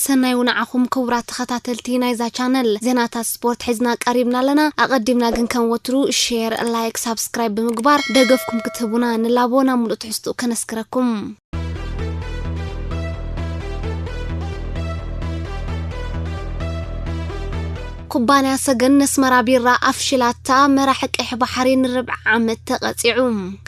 ሰናይ ንዓኹም ክቡራት ተኸታተልቲ ናይዛ ቻነል። ዜናታት ስፖርት ሒዝና ቀሪብና ኣለና። ኣቐዲምና ግን ከም ወትሩ ሼር፣ ላይክ፣ ሳብስክራይብ ብምግባር ደገፍኩም ክትህቡና ንላቦ። ናብ ሙሉእ ትሕዝትኡ ከነስክረኩም። ኩባንያ ሰገን ነስመራ ቢራ ኣፍሽላታ፣ መራሒ ቀይሕ ባሕሪ ንርብዒ ዓመት ተቐጺዑ።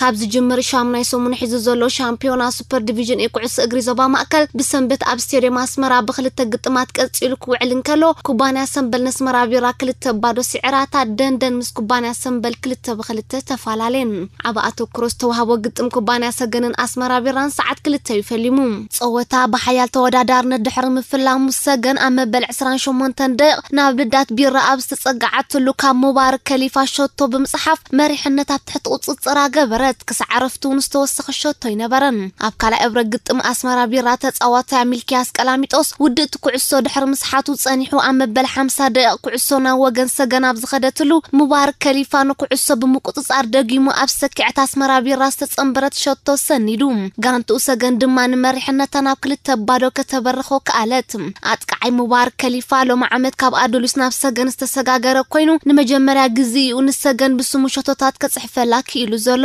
ካብ ዝጅምር ሻሙናይ ሰሙን ሒዙ ዘሎ ሻምፒዮና ሱፐር ዲቪዥን ኤ ኩዕሶ እግሪ ዞባ ማእከል ብሰንበት ኣብ ስቴድየም ኣስመራ ብክልተ ግጥማት ቀጺሉ ክውዕል እንከሎ፣ ኩባንያ ሰምበል ነስመራ ቢራ ክልተ ባዶ ስዒራታ። ደንደን ምስ ኩባንያ ሰምበል ክልተ ብክልተ ተፈላለየን። ዓቢ ኣተኩሮ ዝተዋህቦ ግጥም ኩባንያ ሰገንን ኣስመራ ቢራን ሰዓት ክልተ እዩ ፈሊሙ። ጸወታ ብሓያል ተወዳዳርነት ድሕሪ ምፍላሙ፣ ሰገን ኣብ መበል ዕስራን ሸሞንተን ደቂቕ ናብ ልዳት ቢራ ኣብ ዝተጸግዓትሉ ካብ ሙባረክ ከሊፋ ሸቶ ብምጽሓፍ መሪሕነት ኣብ ትሕቲ ቁጽጽራ ገበረት። ክሳዕ ዕረፍቲ እውን ዝተወሰኸ ሸቶ ኣይነበረን። ኣብ ካልኣይ እብረ ግጥም ኣስመራ ቢራ ተጻዋታይ ሚልክያስ ቀላሚጦስ ውድእቲ ኩዕሶ ድሕሪ ምስሓቱ ጸኒሑ ኣብ መበል ሓምሳ ደቂቕ ኩዕሶ ናብ ወገን ሰገን ኣብ ዝኸደትሉ፣ ሙባረክ ከሊፋ ንኩዕሶ ብምቁጽጻር ደጊሙ ኣብ ሰኪዐት ኣስመራ ቢራ ዝተጸንበረት ሸቶ ሰኒዱ። ጋንትኡ ሰገን ድማ ንመሪሕነታ ናብ ክልተ ባዶ ከተበርኾ ከኣለት። ኣጥቃዓይ ሙባረክ ከሊፋ ሎሚ ዓመት ካብ ኣዱሊስ ናብ ሰገን ዝተሰጋገረ ኮይኑ፣ ንመጀመርያ ግዜ እዩ ንሰገን ብስሙ ሸቶታት ከጽሕፈላ ክኢሉ ዘሎ።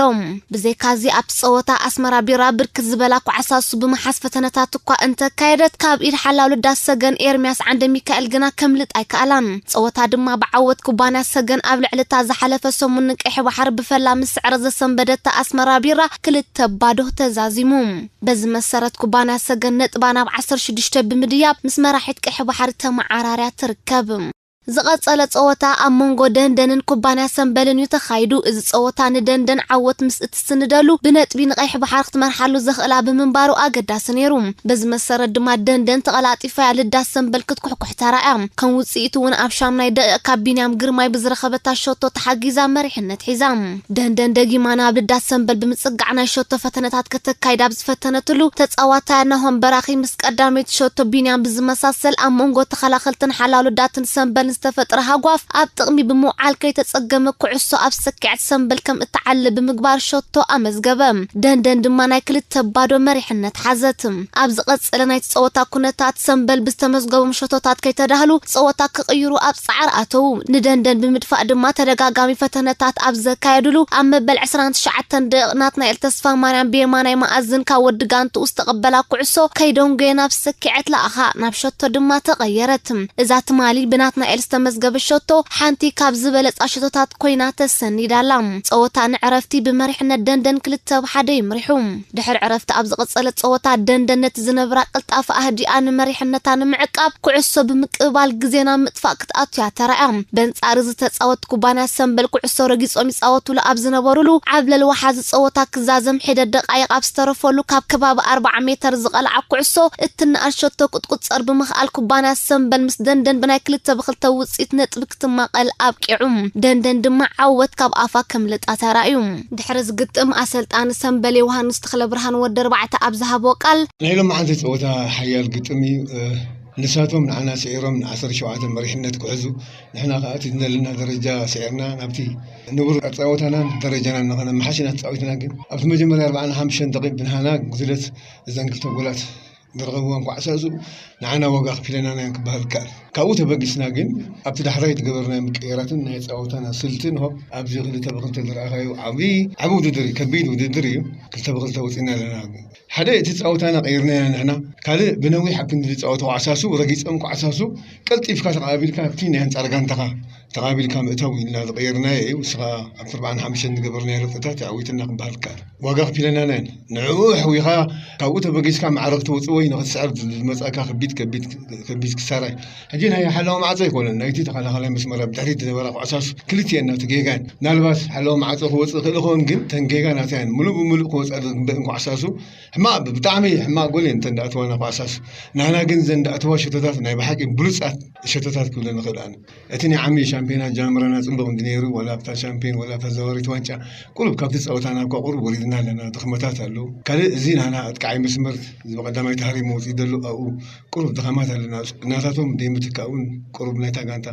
ብዘይካዚ ኣብቲ ጸወታ ኣስመራ ቢራ ብርክት ዝበላ ኳዕሳሱ ብምሓዝ ፈተነታት እኳ እንተካየደት፣ ካብ ኢድ ሓላው ልዳት ሰገን ኤርሚያስ ዓንደ ሚካኤል ግና ከምልጥ ኣይከኣላን። ጸወታ ድማ ብዓወት ኩባንያ ሰገን ኣብ ልዕሊ እታ ዝሓለፈ ሰሙን ንቀይሕ ባሕሪ ብፈላ ምስ ስዕረ ዘሰንበደታ ኣስመራ ቢራ ክልተ ባዶ ተዛዚሙ። በዚ መሰረት ኩባንያ ሰገን ነጥባ ናብ ዓሰርተ ሽዱሽተ ብምድያብ ምስ መራሒት ቀይሕ ባሕሪ ተመዓራርያ ትርከብ። ዝቐጸለ ጸወታ ኣብ መንጎ ደንደንን ኩባንያ ሰምበልን እዩ ተኻይዱ። እዚ ጸወታ ንደንደን ዓወት ምስ እትስንደሉ፣ ብነጥቢ ንቐይሕ ባሕሪ ክትመርሓሉ ዘኽእላ ብምንባሩ ኣገዳሲ ነይሩ። በዚ መሰረት ድማ ደንደን ተቐላጢፋ እያ ልዳት ሰምበል ክትኩሕኩሕ ተራእያ። ከም ውጽኢቱ እውን ኣብ ሻምናይ ደቂቕ ካብ ቢንያም ግርማይ ብዝረኸበታ ሸቶ ተሓጊዛ መሪሕነት ሒዛ። ደንደን ደጊማ ናብ ልዳት ሰምበል ብምጽጋዕ ናይ ሸቶ ፈተነታት ከተካይድ ኣብ ዝፈተነትሉ፣ ተጻዋታይ ናሆም በራኺ ምስ ቀዳመይቲ ሸቶ ቢንያም ብዝመሳሰል ኣብ መንጎ ተኸላኸልትን ሓላው ልዳትን ሰምበልን ዝተፈጥረ ሃጓፍ ኣብ ጥቕሚ ብምውዓል ከይተጸገመ ኩዕሶ ኣብ ሰኪዐት ሰምበል ከም እትዓሊ ብምግባር ሸቶ ኣመዝገበ። ደንደን ድማ ናይ ክልተ ባዶ መሪሕነት ሓዘት። ኣብ ዝቐጸለ ናይቲ ጸወታ ኩነታት ሰምበል ብዝተመዝገቦም ሸቶታት ከይተዳህሉ ጸወታ ክቕይሩ ኣብ ጻዕሪ ኣተዉ። ንደንደን ብምድፋእ ድማ ተደጋጋሚ ፈተነታት ኣብ ዘካየድሉ ኣብ መበል ዕስራን ትሽዓተን ደቂቕ ናትናኤል ተስፋማርያም ብየማናይ መኣዝን ካብ ወዲ ጋንትኡ ዝተቐበላ ኩዕሶ ከይደንጎየ ናብ ሰኪዐት ለኣኻ፣ ናብ ሸቶ ድማ ተቐየረት። እዛ ትማሊ ብናትናኤል ዝተመዝገበ ሸቶ ሓንቲ ካብ ዝበለጻ ሸቶታት ኮይና ተሰኒዳ ኣላ። ጸወታ ንዕረፍቲ ብመሪሕነት ደንደን ክልተ ብ ሓደ ይምሪሑ። ድሕሪ ዕረፍቲ ኣብ ዝቐጸለ ጸወታ ደንደን ነቲ ዝነብራ ቅልጣፈ ኣህዲኣ ንመሪሕነታ ንምዕቃብ ኩዕሶ ብምቅብባል ግዜና ምጥፋእ ክትኣቱ እያ ተራእያ። በንጻር እዚ ተጻወት ኩባንያ ሰምበል ኩዕሶ ረጊጾም ይጻወቱሉ ኣብ ዝነበሩሉ ዓብለል ወሓዚ ጸወታ ክዛዘም ሒደት ደቃይቕ ኣብ ዝተረፈሉ ካብ ከባቢ ኣርባዓ ሜተር ዝቐልዓ ኩዕሶ እትነኣድ ሸቶ ክትቁጸር ብምኽኣል ኩባንያ ሰምበል ምስ ደንደን ብናይ ክልተ ብክልተ ውጽኢት ነጥቢ ክትማቐል ኣብቂዑ። ደንደን ድማ ዓወት ካብ ኣፋ ከምልጣ ተራእዩ። ድሕሪ ዝግጥም ኣሰልጣኒ ሰምበል ዮሃንስ ተኽለብርሃን ወዲ ኣርባዕተ ኣብ ዝሃቦ ቃል፣ ናይ ሎማዓንቲ ጸወታ ሓያል ግጥም እዩ። እ፣ ንሳቶም ንዓና ስዒሮም ንዓሰርተ ሸውዓተ መሪሕነት ክሕዙ፣ ንሕና ከኣ እቲ ዘለና ደረጃ ስዒርና ናብቲ ንቡር ኣጻወታናን ደረጃናን ንኸነመሓሽ ኢና ተጻዊትና። ግን ኣብቲ መጀመርያ ኣርባዓን ሓሙሽተን ደቂቕ ብንሃና ጉድለት እዘን ክልተ ጎላት ዝረኸብዋን ኳዕሳሱ ንዓና ዋጋ ከፊለናና እዮም ክበሃል ይከኣል። ካብኡ ተበጊስና ግን ኣብቲ ዳሕራይ ዝገበርናዮ ምቅይራትን ናይ ጸወታና ስልትን ሆ ኣብዚ ክልተ ብክልተ ዝረኣኻዮ ዓብዪ ዓብዪ ውድድር እዩ፣ ከቢድ ውድድር እዩ። ክልተ ብክልተ ወፂና ኣለና። ሓደ እቲ ጸወታና ቀይርናዮ ንሕና፣ ካልእ ብነዊሕ ኣብ ክንዲ ዝጻወቱ ኳዕሳሱ ረጊጾም ኳዕሳሱ ቀልጢፍካ ተቐባቢልካ ኣብቲ ናይ ኣንጻር ጋንታኻ ተቐባቢልካ ምእታው ኢልና ዝቐየርናዮ እዩ። ንስኻ ኣብቲ ኣርባዓን ሓሙሽተን ዝገበርናዮ ለውጥታት ኣዕዊትና ክበሃል ይከኣል። ዋጋ ከፊለናና እየን። ንዕኡ ኣሕዊኻ ካብኡ ተበጊስካ ማዕረ ክትወጽእ ወይ ንኽትስዕር ዝመጻእካ ከቢድ፣ ከቢድ፣ ከቢድ ክሳራ እዩ። ሕጂ ናይ ሓላዊ ማዕጾ ኣይኮነን፣ ናይቲ ተኸላኻላይ መስመር ኣብ ድሕሪት ዝነበራ ኳዕሳሱ ክልቲኤን ናቱ ጌጋ እየን። ምናልባት ሓላዊ ማዕጾ ክወጽእ ይኽእል ይኸውን፣ ግን ተን ጌጋ ናታ እየን። ምሉእ ብምሉእ ክወጽኣ ዝግበእን ኳዕሳሱ ሕማቕ፣ ብጣዕሚ ሕማቕ ጎል እየን እተን ዝኣተዋና ኳዕሳሱ። ንሕና ግን ዘን ዝኣተዋ ሸቶታት ናይ ብሓቂ ብሉጻት ሸቶታት ክብለን ይኽእል ኣነ። እቲ ናይ ዓሚ ሻምፒዮና ኣጀማምራና ጽቡቕ እንዲ ነይሩ፣ ዋላ ኣብታ ሻምፒዮን ዋላ ኣብታ ዘዋሪት ዋንጫ ቁሩብ ካብቲ ጸወታና እኳ ቁሩብ ወሪድና ኣለና፣ ድኽመታት ኣለዉ። ካልእ እዚ ናና ኣጥቃዓይ መስመር እዚ ብቐዳማይ ተሃሪሙ ወጺኡ ዘሎ ኣብኡ ቁሩብ ድኻማት ኣለና። ናታቶም ደይ ምትካእ እውን ቁሩብ ናይታ ጋንታ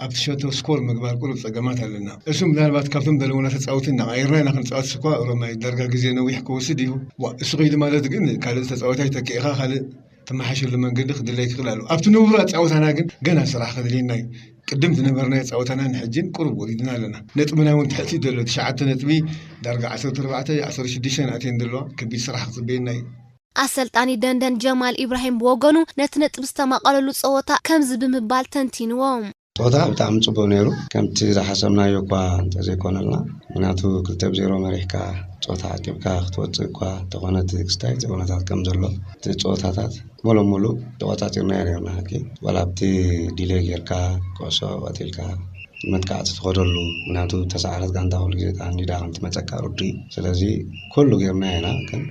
ኣብቲ ሸቶ ስኮር ምግባር ቁሩብ ጸገማት ኣለና። እሱ ምናልባት ካብቶም ዘለዉና ተጻወቲ እናቐየርና ኢና ክንጻወት እኳ ሮማይ ዳርጋ ግዜ ነዊሕ ክወስድ እዩ። ዋ፣ እሱ ከይዱ ማለት ግን ካልእ ተጻዋታይ ተኪእኻ ካልእ መሓሸሉ መንገዲ ክድለይ ክኽእል ኣለዎ። ኣብቲ ንቡር ኣጻወታና ግን ገና ስራሕ ከድልየና እዩ። ቅድም ዝነበርናዮ ጸወታና ንሕጂን ቁሩብ ወሪድና ኣለና። ነጥብና እውን ትሕቲ ዘሎ ትሽዓተ ነጥቢ ዳርጋ ዓሰርተ ኣርባዕተ ዓሰርተ ሽዱሽተ ኣትየን ዘለዋ ከቢድ ስራሕ ክጽበየና እዩ። ኣሰልጣኒ ደንደን ጀማል ኢብራሂም ብወገኑ ነቲ ነጥቢ ዝተማቐለሉ ጸወታ ከምዚ ብምባል ተንቲንዎ። ጸወታ ብጣዕሚ ጽቡቕ ነይሩ። ከምቲ ዝሓሰብናዮ እኳ እንተዘይኮነልና፣ ምክንያቱ ክልተ ብ ዜሮ መሪሕካ ጸወታ ዓቂብካ ክትወጽእ እኳ እንተኾነ እቲ ክስታይ ጸወታታት ከም ዘሎ እቲ ጸወታታት ሙሉእ ሙሉእ ተቖጻጺርናዮ ነይርና። ሓቂ ዋላ ኣብቲ ዲሌ ጌርካ ኩዕሶ ቀቲልካ መጥቃዕቲ ትኸደሉ፣ ምክንያቱ ተሰዓረት ጋንታ ኩሉ ግዜ ተዓኒዳ ከም ትመጸካ ርዱእ እዩ። ስለዚ ኩሉ ጌርና ኢና፣ ግን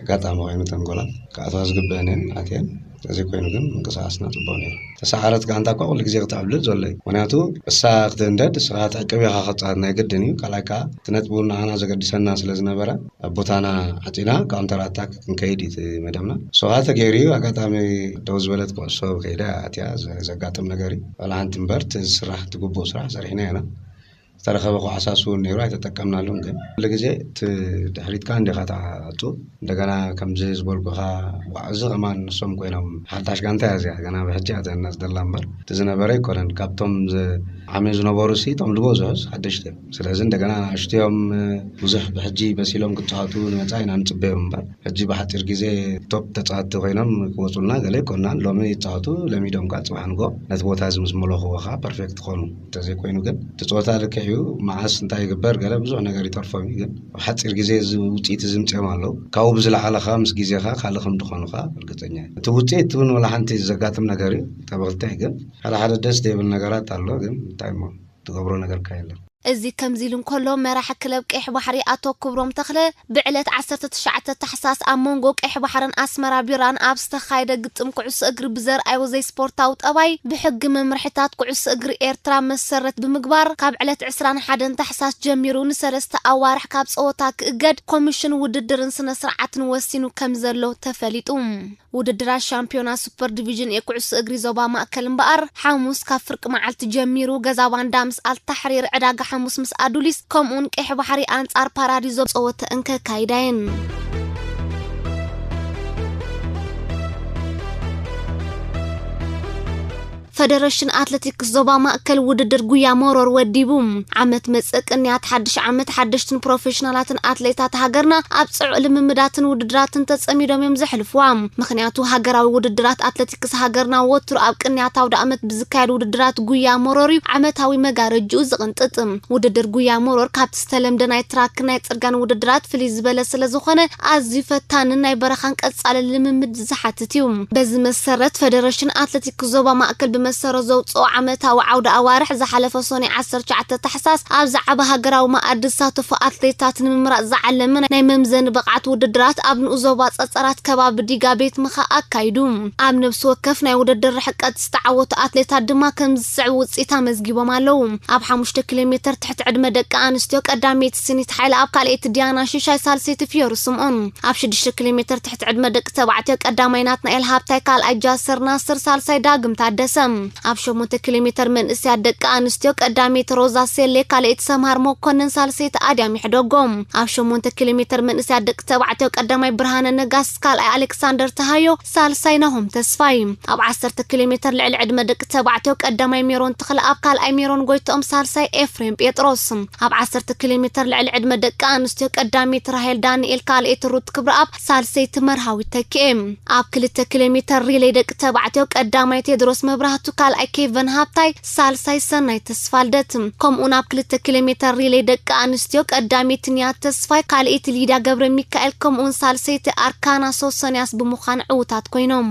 ኣጋጣሚ ኮይኑ እተን ጎላት ክኣትዋ ዝግበአን እየን ኣትየን። ስለዚ ኮይኑ ግን ምንቅስቃስና ጽቡቕ ነይሩ። ተሰዓረት ጋንታ እኳ ኩሉ ግዜ ክትዕብልል ዘሎ እዩ። ምክንያቱ እሳ ክትህንደድ እስኻ ትዕቅብ ኢኻ ክጻወት ናይ ግድን እዩ። ካልኣይ ከኣ እቲ ነጥቢ እውን ንዓና ዘገድሰና ስለ ዝነበረ ኣብ ቦታና ዓጺና ካውንተር ኣታክ ክንከይድ እዩ እቲ መደብና። ሶ ከኣ ተገይሩ እዩ። ኣጋጣሚ ደው ዝበለት ኩዕሶ ከይዳ እያ ኣትያ። ዘ-፣ ዘጋጥም ነገር እዩ። ዋላ ሓንቲ እምበር እቲ ዝስራሕ እቲ ግቡእ ስራሕ ሰሪሕና ኢና። ዝተረኸበ ኳዕሳስ እውን ነይሩ፣ ኣይተጠቀምናሉን። ግን ኩሉ ግዜ እቲ ድሕሪትካ እንዲኻ ትዓጹ። እንደገና ከምዚ ዝበልኩኻ፣ ዋዕ፣ እዚ ከማን ንሶም ኮይኖም ሓዳሽ ጋንታ እያ እዚኣ። ገና ብሕጂ እያ ትህነጽ ዘላ እምበር፣ እቲ ዝነበረ ኣይኮነን። ካብቶም ዝ-፣ ዓሚ ዝነበሩ ሲ፣ እቶም ዝበዝሑስ ሓደሽቲ እዮም። ስለዚ እንደገና ንኣሽቱ እዮም፣ ብዙሕ ብሕጂ በሲሎም ክጻወቱ ንመጻኢ ኢና ንጽበዮም እምበር፣ ሕጂ ብሓጺር ግዜ ቶፕ ተጻወትቲ ኮይኖም ክወጹልና ገለ ኣይኮናን። ሎሚ ይጻወቱ፣ ለሚዶም ከኣ ጽባሕ ንግሆ ነቲ ቦታ እዚ ምስ መለኽዎ ከኣ ፐርፌክት ክኾኑ። እንተዘይኮይኑ ግን እቲ ጸወታ ልክዕ እዩ። መዓስ እንታይ ይግበር ገለ ብዙሕ ነገር ይተርፎም እዩ። ግን ኣብ ሓጺር ግዜ እዚ ውጽኢት እዚ ምጽኦም ኣለዉ። ካብኡ ብዝለዓለ ከኣ ምስ ግዜ ከኣ ካልእ ከም ዝኾኑ ከኣ ርግጸኛ እየ። እቲ ውጽኢት እውን ወላ ሓንቲ ዘጋጥም ነገር እዩ። እታ ብክልተ እዩ። ግን ሓደ ሓደ ደስ ዘይብል ነገራት ኣሎ። ግን እንታይ እሞ ትገብሮ ነገር ከ የለን። እዚ ከምዚ ኢሉ እንከሎ፣ መራሒ ክለብ ቀይሕ ባሕሪ ኣቶ ክብሮም ተኽለ ብዕለት ዓሰርተ ትሽዓተ ታሕሳስ ኣብ መንጎ ቀይሕ ባሕርን ኣስመራ ቢራን ኣብ ዝተኻየደ ግጥም ኩዕሶ እግሪ ብዘርኣይዎ ዘይስፖርታዊ ጠባይ ብሕጊ መምርሕታት ኩዕሶ እግሪ ኤርትራ መሰረት ብምግባር ካብ ዕለት ዕስራን ሓደን ታሕሳስ ጀሚሩ ንሰለስተ ኣዋርሕ ካብ ጸወታ ክእገድ ኮሚሽን ውድድርን ስነ ስርዓትን ወሲኑ ከም ዘሎ ተፈሊጡ። ውድድራት ሻምፒዮና ሱፐር ዲቪዥን ኤ ኩዕሶ እግሪ ዞባ ማእከል እምበኣር፣ ሓሙስ ካብ ፍርቂ መዓልቲ ጀሚሩ ገዛ ባንዳ ምስ ኣልታሕሪር፣ ዕዳጋ ሓሙስ ምስ ኣዱሊስ፣ ከምኡውን ቀይሕ ባሕሪ ኣንጻር ፓራዲዞ ጸወተአን ከካይዳ እየን። ፈደረሽን ኣትሌቲክስ ዞባ ማእከል ውድድር ጉያ መሮር ወዲቡ። ዓመት መጽእ ቅንያት ሓድሽ ዓመት ሓደሽትን ፕሮፌሽናላትን ኣትሌታት ሃገርና ኣብ ጽዑቕ ልምምዳትን ውድድራትን ተጸሚዶም እዮም ዘሕልፍዋ። ምኽንያቱ ሃገራዊ ውድድራት ኣትሌቲክስ ሃገርና ወትሩ ኣብ ቅንያት ኣውደ ዓመት ብዝካየድ ውድድራት ጉያ መሮር እዩ ዓመታዊ መጋረጅኡ ዝቕንጥጥ። ውድድር ጉያ መሮር ካብቲ ዝተለምደ ናይ ትራክን ናይ ጽርጋን ውድድራት ፍልይ ዝበለ ስለ ዝኾነ ኣዝዩ ፈታንን ናይ በረኻን ቀጻልን ልምምድ ዝሓትት እዩ። በዚ መሰረት ፈደረሽን ኣትሌቲክስ ዞባ ማእከል ብመሰረት ዘውጽኦ ዓመታዊ ዓውደ ኣዋርሕ ዝሓለፈ ሰኑይ ዓሰርተ ትሽዓተ ታሕሳስ ኣብ ዝዓበ ሃገራዊ መኣዲ ዝሳተፉ ኣትሌታት ንምምራጽ ዝዓለመ ናይ መምዘኒ ብቕዓት ውድድራት ኣብ ንኡስ ዞባ ጸጸራት ከባቢ ዲጋ ቤት ምኽሪ ኣካይዱ። ኣብ ነብሲ ወከፍ ናይ ውድድር ርሕቀት ዝተዓወቱ ኣትሌታት ድማ ከም ዝስዕብ ውጽኢት ኣመዝጊቦም ኣለዉ። ኣብ ሓሙሽተ ኪሎ ሜትር ትሕቲ ዕድመ ደቂ ኣንስትዮ ቀዳመይቲ ስኒት ሓይለኣብ፣ ካልኣይቲ ዲያና ሽሻይ፣ ሳልሰይቲ ፍዮሪ ስምኦን። ኣብ ሽዱሽተ ኪሎ ሜትር ትሕቲ ዕድመ ደቂ ተባዕትዮ ቀዳማይ ናትናኤል ሃብታይ፣ ካልኣይ ጃስር ናስር፣ ሳልሳይ ዳግም ታደሰ። ኣብ ሸሞንተ ኪሎ ሜትር መንእሰያት ደቂ ኣንስትዮ ቀዳመይቲ ሮዛ ሴሌ፣ ካልኣይቲ ሰምሃር መኮንን፣ ሳልሰይቲ ኣድያም ይሕደጎ። ኣብ ሸሞንተ ኪሎ ሜትር መንእሰያት ደቂ ተባዕትዮ ቀዳማይ ብርሃነ ነጋስ፣ ካልኣይ ኣሌክሳንደር ተሃዮ፣ ሳልሳይ ናሆም ተስፋይ። ኣብ ዓሰርተ ኪሎ ሜትር ልዕሊ ዕድመ ደቂ ተባዕትዮ ቀዳማይ ሜሮን ተኽለኣብ፣ ካልኣይ ሜሮን ጎይትኦም፣ ሳልሳይ ኤፍሬም ጴጥሮስ። ኣብ ዓሰርተ ኪሎ ሜትር ልዕሊ ዕድመ ደቂ ኣንስትዮ ቀዳመይቲ ራሄል ዳንኤል፣ ካልኣይቲ ሩት ክብረኣብ፣ ሳልሰይቲ መርሃዊት ተኪኤ። ኣብ ክልተ ኪሎ ሜትር ሪሌይ ደቂ ተባዕትዮ ቀዳማይ ቴድሮስ መብራህቱ፣ ካልኣይ ኬቨን ሃብታይ፣ ሳልሳይ ሰናይ ተስፋልደት። ከምኡውን ኣብ ክልተ ኪሎ ሜትር ሪሌይ ደቂ ኣንስትዮ ቀዳመይቲ ንያት ተስፋይ፣ ካልኣይቲ ሊድያ ገብረ ሚካኤል፣ ከምኡውን ሳልሰይቲ ኣርካና ሶሶንያስ ብምዃን ዕዉታት ኮይኖም።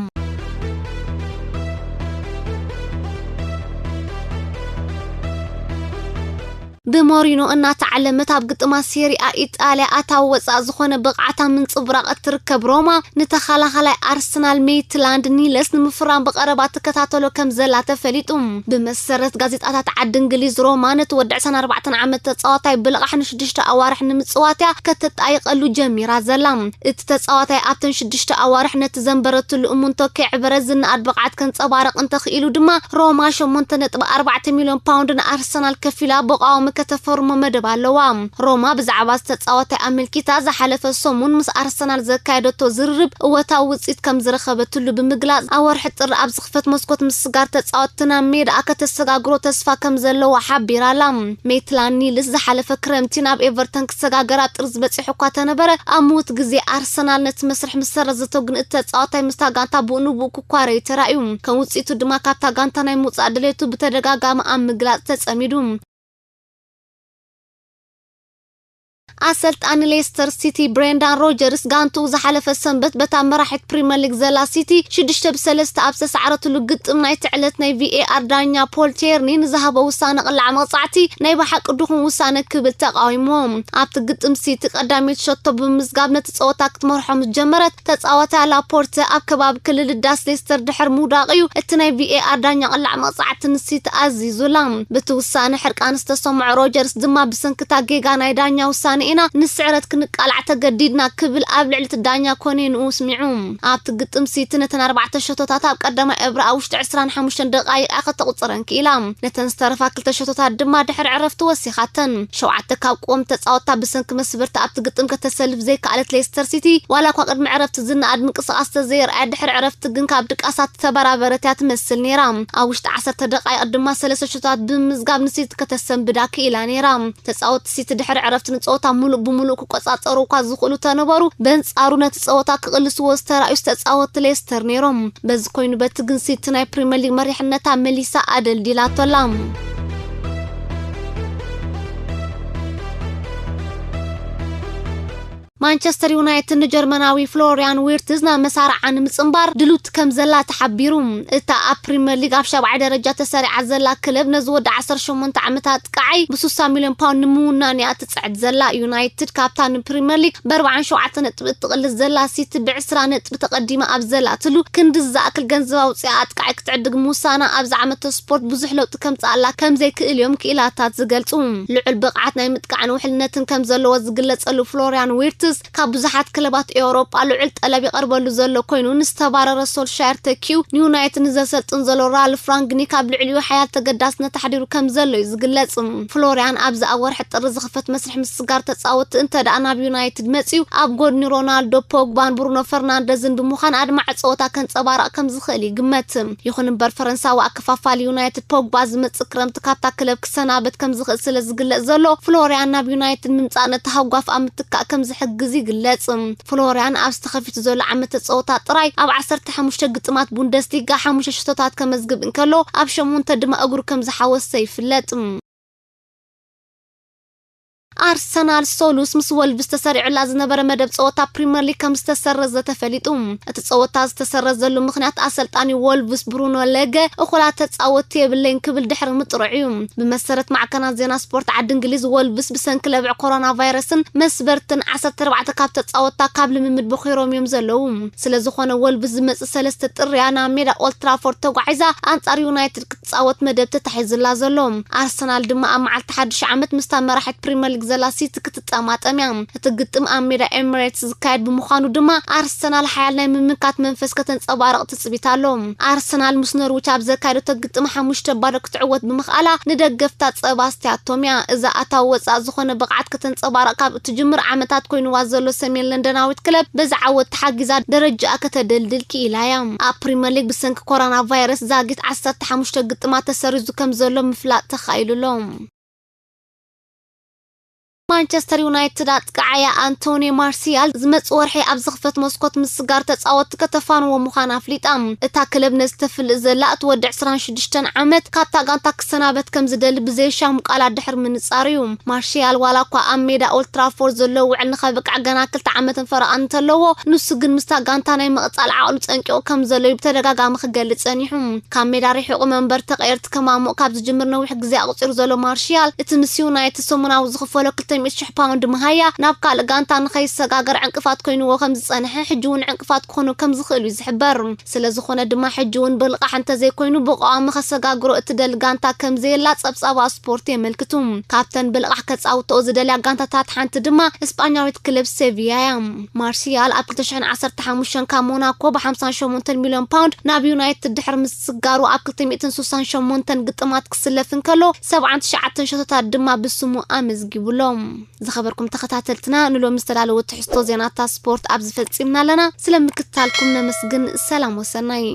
ብሞሪኖ እናተዓለመት ኣብ ግጥማት ሴሪኣ ኢጣልያ ኣታዊ ወጻእ ዝኾነ ብቕዓታ ምንጽብራቕ እትርከብ ሮማ፣ ንተኸላኻላይ ኣርሰናል ሜይትላንድ ኒለስ ንምፍራም ብቐረባ ትከታተሎ ከም ዘላ ተፈሊጡ። ብመሰረት ጋዜጣታት ዓዲ እንግሊዝ፣ ሮማ ነቲ ወዲ ዕስራን ኣርባዕተን ዓመት ተጻዋታይ ብልቓሕ ንሽዱሽተ ኣዋርሕ ንምጽዋት እያ ከተጣይቐሉ ጀሚራ ዘላ። እቲ ተጻዋታይ ኣብተን ሽዱሽተ ኣዋርሕ ነቲ ዘንበረትሉ እሙንቶ ከየዕበረ ዝነኣድ ብቕዓት ከንጸባርቕ እንተኽኢሉ ድማ፣ ሮማ ሸሞንተ ነጥቢ ኣርባዕተ ሚልዮን ፓውንድ ንኣርሰናል ከፊላ ብቋዋሚ ከተፈርሞ መደብ ኣለዋ። ሮማ ብዛዕባ ዝተጻወታይ ኣመልኪታ ዝሓለፈ ሰሙን ምስ ኣርሰናል ዘካየደቶ ዝርርብ እወታዊ ውጽኢት ከም ዝረኸበትሉ ብምግላጽ፣ ኣብ ወርሒ ጥሪ ኣብ ዝኽፈት መስኮት ምስጋር ተጻወትቲ ናብ ሜዳኣ ከተሰጋግሮ ተስፋ ከም ዘለዋ ሓቢራ ኣላ። ሜትላን ኒልስ ዝሓለፈ ክረምቲ ናብ ኤቨርተን ክሰጋገር ኣብ ጥርዚ በጺሑ እኳ ተነበረ፣ ኣብ ምዉት ግዜ ኣርሰናል ነቲ መስርሕ ምስ ሰረዘቶ፣ ግን እቲ ተጻዋታይ ምስታ ጋንታ ብኡ ንብኡ ክኳረ እዩ ተራእዩ። ከም ውጽኢቱ ድማ ካብታ ጋንታ ናይ ምውጻእ ድሌቱ ብተደጋጋሚ ኣብ ምግላጽ ተጸሚዱ። ኣሰልጣኒ ሌስተር ሲቲ ብሬንዳን ሮጀርስ ጋንትኡ ዝሓለፈ ሰንበት በታ መራሒት ፕሪምየር ሊግ ዘላ ሲቲ ሽዱሽተ ብሰለስተ ኣብ ዝተሳዕረትሉ ግጥም ናይቲ ዕለት ናይ ቪኤኣር ዳኛ ፖል ቼርኒ ንዝሃቦ ውሳነ ቅላዕ መቕጻዕቲ ናይ ብሓቂ ድኹም ውሳነ ክብል ተቓዊምዎ። ኣብቲ ግጥም ሲቲ ቀዳመይቲ ሸቶ ብምምዝጋብ ነቲ ጸወታ ክትመርሖ ምስ ጀመረት፣ ተጻዋታይ ላፖርተ ኣብ ከባቢ ክልል ዳስ ሌስተር ድሕር ምውዳቕ እዩ እቲ ናይ ቪኤኣር ዳኛ ቅላዕ መቕጻዕቲ ንሲቲ ኣዚዙላ። ብቲ ውሳነ ሕርቃን ዝተሰምዖ ሮጀርስ ድማ፣ ብሰንክታ ጌጋ ናይ ዳኛ ውሳነ ኢና ንስዕረት ክንቃላዕ ተገዲድና ክብል ኣብ ልዕሊ እቲ ዳኛ ኮኔንኡ ስሚዑ። ኣብቲ ግጥም ሲቲ ነተን ኣርባዕተ ሸቶታት ኣብ ቀዳማይ እብሪ ኣብ ውሽጢ ዕስራን ሓሙሽተን ደቓይቕ እያ ከተቑጽረን ክኢላ። ነተን ዝተረፋ ክልተ ሸቶታት ድማ ድሕሪ ዕረፍቲ ወሲኻተን። ሸውዓተ ካብ ቅወም ተጻወትታ ብሰንኪ መስበርቲ ኣብቲ ግጥም ከተሰልፍ ዘይከኣለት ሌስተር ሲቲ፣ ዋላ እኳ ቅድሚ ዕረፍቲ ዝነኣድ ምንቅስቓስ ተዘየርኣየት፣ ድሕሪ ዕረፍቲ ግን ካብ ድቃሳት ዝተበራበረት እያ ትመስል ነይራ። ኣብ ውሽጢ ዓሰርተ ደቓይቕ ድማ ሰለስተ ሸቶታት ብምምዝጋብ ንሲቲ ከተሰንብዳ ክኢላ ነይራ። ተጻወትቲ ሲቲ ድሕሪ ዕረፍቲ ንጸወታ ሙሉእ ብሙሉእ ክቆጻጸሩ እኳ ዝኽእሉ ተነበሩ፣ በንጻሩ ነቲ ጸወታ ክቕልስዎ ዝተራእዩ ተጻወትቲ ሌስተር ነይሮም። በዚ ኮይኑ በቲ ግን ሲቲ ናይ ፕሪምየር ሊግ መሪሕነታ መሊሳ ኣደልዲላቶ ኣላ። ማንቸስተር ዩናይትድ ንጀርመናዊ ፍሎሪያን ዊርትዝ ናብ መሳርዓ ንምጽንባር ድሉት ከም ዘላ ተሓቢሩ። እታ ኣብ ፕሪምየር ሊግ ኣብ ሻብዓይ ደረጃ ተሰሪዓ ዘላ ክለብ ነዚ ወዲ ዓሰርተ ሸሞንተ ዓመት ኣጥቃዓይ ብ ስሳ ሚልዮን ፓውንድ ንምውናን እያ ትጽዕት ዘላ። ዩናይትድ ካብታ ንፕሪምየር ሊግ ብ ኣርባዓን ሸውዓተን ነጥቢ እትቕልስ ዘላ ሲቲ ብ ዕስራ ነጥቢ ተቐዲማ ኣብ ዘላትሉ፣ ክንዲ ዝኣክል ገንዘብ ኣውጺኣ ኣጥቃዓይ ክትዕድግ ምውሳና ኣብዚ ዓመተ ስፖርት ብዙሕ ለውጢ ከምጽኣላ ከም ዘይክእል እዮም ክኢላታት ዝገልጹ። ልዑል ብቕዓት ናይ ምጥቃዕን ውሕልነትን ከም ዘለዎ ዝግለጸሉ ፍሎሪያን ዊርትዝ፣ ካብ ብዙሓት ክለባት ኤውሮጳ ልዑል ጠለብ ይቐርበሉ ዘሎ ኮይኑ፣ ንዝተባረረ ሶልሻየር ተኪኡ ንዩናይትድ ንዘሰልጥን ዘሎ ራልፍ ራንግኒክ ኣብ ልዕሊኡ ሓያል ተገዳስነት ኣሕዲሩ ከም ዘሎ እዩ ዝግለጽ። ፍሎሪያን ኣብዚ ኣብ ወርሒ ጥሪ ዝኽፈት መስርሕ ምስጋር ተጻወትቲ እንተ ደኣ ናብ ዩናይትድ መጺኡ፣ ኣብ ጎድኒ ሮናልዶ፣ ፖግባን ብሩኖ ፈርናንደዝን ብምዃን ኣድማዒ ጸወታ ከንጸባርቕ ከም ዝኽእል ይግመት። ይኹን እምበር፣ ፈረንሳዊ ኣከፋፋሊ ዩናይትድ ፖግባ ዝመጽእ ክረምቲ ካብታ ክለብ ክሰናበት ከም ዝኽእል ስለ ዝግለጽ ዘሎ፣ ፍሎሪያን ናብ ዩናይትድ ምምጻእ ነቲ ሃጓፍ ኣብ ምትካእ ከም ዝሕግዝ ይግለጽ። ፍሎሪያን ኣብዚ ተኸፊቱ ዘሎ ዓመተ ጸወታ ጥራይ ኣብ ዓሰርተ ሓሙሽተ ግጥማት ቡንደስሊጋ ሓሙሽተ ሽቶታት ከመዝግብ እንከሎ፣ ኣብ ሸሞንተ ድማ እግሩ ከም ዝሓወሰ ይፍለጥ። ኣርሰናል ሶሉስ ምስ ወልቭስ ተሰሪዑላ ዝነበረ መደብ ጸወታ ፕሪምየር ሊግ ከም ዝተሰረዘ ተፈሊጡ። እቲ ጸወታ ዝተሰረዘሉ ምኽንያት ኣሰልጣኒ ወልቭስ ብሩኖ ለገ እኹላት ተጻወትቲ የብለይን ክብል ድሕሪ ምጥርዑ እዩ። ብመሰረት ማዕከናት ዜና ስፖርት ዓዲ እንግሊዝ፣ ወልቭስ ብሰንኪ ለብዒ ኮሮና ቫይረስን መስበርትን ዓሰርተ ኣርባዕተ ካብ ተጻወትታ ካብ ልምምድ ቦኺሮም እዮም ዘለዉ። ስለ ዝኾነ ወልቭስ ዝመጽእ ሰለስተ ጥርያ ናብ ሜዳ ኦልትራፎርድ ተጓዒዛ ኣንጻር ዩናይትድ ክትጻወት መደብ ተታሒዙላ ዘሎ። ኣርሰናል ድማ ኣብ መዓልቲ ሓድሽ ዓመት ምስታ መራሒት ፕሪምየር ሊግ ዘላ ሲቲ ክትጠማጠም እያ። እቲ ግጥም ኣብ ሜዳ ኤሚሬትስ ዝካየድ ብምዃኑ ድማ ኣርሰናል ሓያል ናይ ምምካት መንፈስ ከተንጸባርቕ ትጽቢት ኣሎ። ኣርሰናል ምስ ኖርዊች ኣብ ዘካየደቶ ግጥም ሓሙሽተ ባዶ ክትዕወት ብምኽኣላ ንደገፍታ ጸባ ኣስትያቶም እያ። እዛ ኣታዊ ወጻእ ዝኾነ ብቕዓት ከተንጸባርቕ ካብ እትጅምር ዓመታት ኮይኑዋ ዘሎ ሰሜን ለንደናዊት ክለብ በዚ ዓወት ተሓጊዛ ደረጃኣ ከተደልድል ክኢላ እያ። ኣብ ፕሪምየር ሊግ ብሰንኪ ኮሮና ቫይረስ ዛጊት ዓሰርተ ሓሙሽተ ግጥማት ተሰሪዙ ከም ዘሎ ምፍላጥ ተኻኢሉ ኣሎ። ማንቸስተር ዩናይትድ ኣጥቃዓያ ኣንቶኒ ማርሲያል ዝመጽእ ወርሒ ኣብ ዝኽፈት መስኮት ምስጋር ተጻወትቲ ከተፋንዎ ምዃና ኣፍሊጣ። እታ ክለብ ነዚ ተፍልጥ ዘላ፣ እቲ ወዲ ዕስራን ሽዱሽተን ዓመት ካብታ ጋንታ ክሰናበት ከም ዝደሊ ብዘየሻሙ ቃላት ድሕሪ ምንጻሩ እዩ። ማርሲያል ዋላ እኳ ኣብ ሜዳ ኦልትራፎርድ ዘሎ ውዕል ንኸብቅዕ ገና ክልተ ዓመትን ፈረቓን እንተለዎ፣ ንሱ ግን ምስታ ጋንታ ናይ ምቕጻል ዓቕሉ ጸንቂቑ ከም ዘሎ እዩ ብተደጋጋሚ ክገልጽ ጸኒሑ። ካብ ሜዳ ርሒቑ መንበር ተቐየርቲ ከማምቕ ካብ ዝጅምር ነዊሕ ግዜ ኣቑጺሩ ዘሎ ማርሲያል፣ እቲ ምስ ዩናይትድ ሰሙናዊ ዝኽፈሎ ክልተ ሚእቲ ሽሕ ፓውንድ መሃያ ናብ ካልእ ጋንታ ንኸይሰጋገር ዕንቅፋት ኮይንዎ ከም ዝጸንሐ፣ ሕጂ እውን ዕንቅፋት ክኾኑ ከም ዝኽእሉ እዩ ዝሕበር። ስለ ዝኾነ ድማ፣ ሕጂ እውን ብልቓሕ እንተዘይኮይኑ፣ ብቐዋሚ ከሰጋግሮ እትደሊ ጋንታ ከም ዘየላ ጸብጻባት ስፖርት የመልክቱ። ካብተን ብልቓሕ ከጻውተኦ ዝደልያ ጋንታታት ሓንቲ ድማ ስጳኛዊት ክለብ ሴቪያ እያ። ማርሲያል ኣብ ክልተ ሽሕን ዓሰርተ ሓሙሽተን ካብ ሞናኮ ብ ሓምሳን ሸሞንተን ሚልዮን ፓውንድ ናብ ዩናይትድ ድሕሪ ምስጋሩ፣ ኣብ ክልተ ሚእትን ስሳን ሸሞንተን ግጥማት ክስለፍ እንከሎ፣ ሰብዓን ትሽዓተን ሸቶታት ድማ ብስሙ ኣመዝጊቡሎም። ዝኸበርኩም ተኸታተልትና፣ ንሎሚ ዝተዳለወ ትሕዝቶ ዜናታት ስፖርት ኣብዚ ፈጺምና ኣለና። ስለ ምክትታልኩም ነመስግን። ሰላም ወሰናይ።